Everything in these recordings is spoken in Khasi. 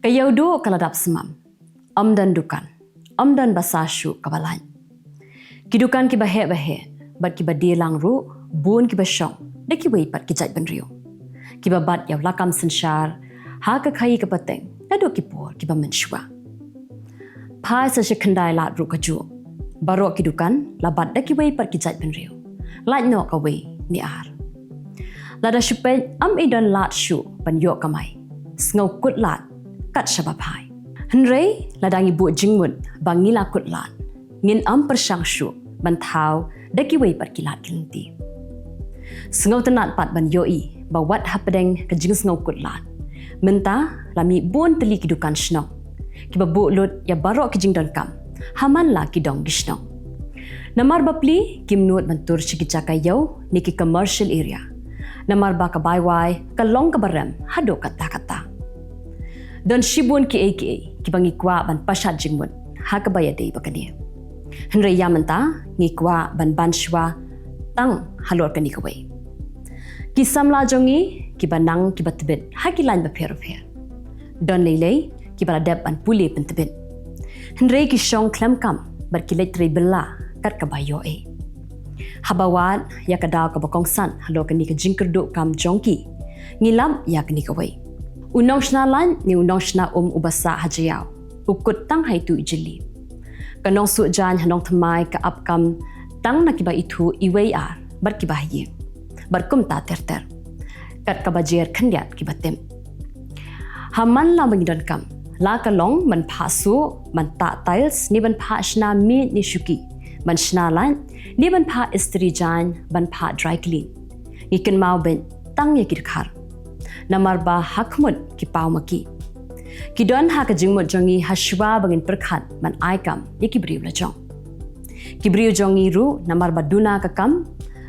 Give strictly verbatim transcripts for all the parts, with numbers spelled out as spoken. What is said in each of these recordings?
Ka ïewduh ka la dap smam. Ym don dukan, ym don basa shuh kaba lait. Ki dukan kiba heh ba heh bad kiba die lang ruh bun kiba shong da kiwei pat ki jait bynriew, kiba bat ïa u lakam synshar ha ka khaïi ka pateng naduh ki por kiba mynshuwa. Phai sa sha khyndai lad ruh kajuh, baroh ki dukan la bat da kiwei pat ki jait bynriew, lait noh kawei ne ar. Lada shu peit ym i don lad shuh ban ïoh kamai, sngew kut lad kat shaba phai. Hynrei lada ngi buh jingmut ba ngi la kut lad, ngin ym pyrshang shuh ban thaw da kiwei pat ki lad ki lynti. Sngewtynnat pat ban ïohi ba wat hapdeng ka jingsngew kut lad, mynta la mih bun tylli ki dukan shnong kiba buh lut ïa baroh ki jingdonkam ha man la ki dong ki shnong. Namar ba pli kim nud ban tur sha ki jaka ïew ne ki commercial area, namar ba ka bai wai ka long kaba rem haduh katta katta. Don shibun kiei kiei kiba ngi kwah ban pashat jingmut ha kaba ïadei bad kane, hynrei ïa mynta ngi kwah ban ban shuwa tang halor kane kawei. Ki samla jong ngi kiba nang kiba tbit ha ki lain bapher bapher, don lei lei kiba la dep ban pule pyntbit, hynrei ki shong khlem kam bad ki leit trei bylla kat kaba ïohi. Haba wad ïa ka daw kaba kongsan halor kane ka jingkyrduh kam jong ki, ngi lap ïa kane kawei: u nongshna lait ne u nongshna um uba sah ha jaiaw, u kut tang ha itu i jylli. Ka nongsuh jaiñ ha nongthymmai ka ap kam tang na kiba ithuh iwei ar bad kiba ha ïing, bad kumta ter ter, kat kaba jer khyndiat kiba tip. Ha man la ba ngi donkam, la ka long ban phah suh, ban tah tiles ne ban phah shna miej ne shuki, ban shna lait ne ban phah istri jaiñ, ban phah dry clean, ngi kynmaw beit tang ïa ki dkhar, namar ba ha khmut ki paw ma ki. Ki don ha ka jingmut jong ngi ha shuwa ba ngin pyrkhat ban ai kam ïa ki briew la jong. Ki briew jong ngi ruh, namar ba duna ka kam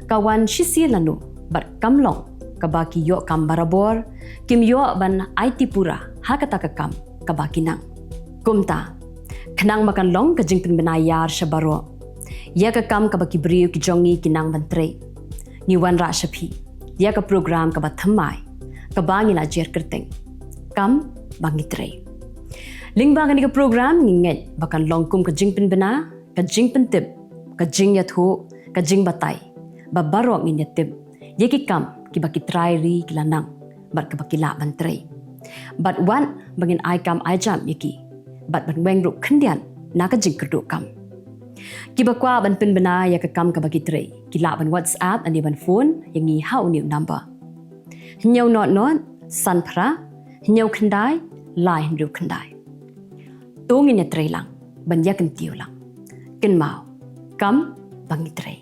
ka wan shisien lano bad kam long kaba ki ïoh kam barabor, kim ïoh ban aiti pura ha kata ka kam kaba ki nang. Kumta, khnang ba kan long ka jingpynbna ïar sha baroh ïa ka kam kaba ki briew ki jong ngi ki nang ban trei, ngi wanrah sha phi ïa ka program kaba thymmai kaba ngi la jer kyrteng Kam Ba Ngi Trei. Lyngba kane ka program ngi ngeit ba kan long kum ka jingpynbna, ka jingpyntip, ka jingïathuh, ka jingbatai, ba baroh ngin ïatip ïa ki kam kiba ki trai ri ki la nang bad kaba ki lah ban trei, bad wat ba ngin ai kam ai jam ïa ki bad ban weng ruh khyndiat na ka jingkyrduh kam. Kiba kwah ban pynbna ïa ka Kam Ba Ngi Trei ki lah ban WhatsApp ne ban phone ïa ngi ha une u number: hynñiew not not san phra hynñiew khyndai lai hynriew khyndai. To ngin ïatrei lang ban ïakyntiew lang. Kynmaw, kam ba ngi trei.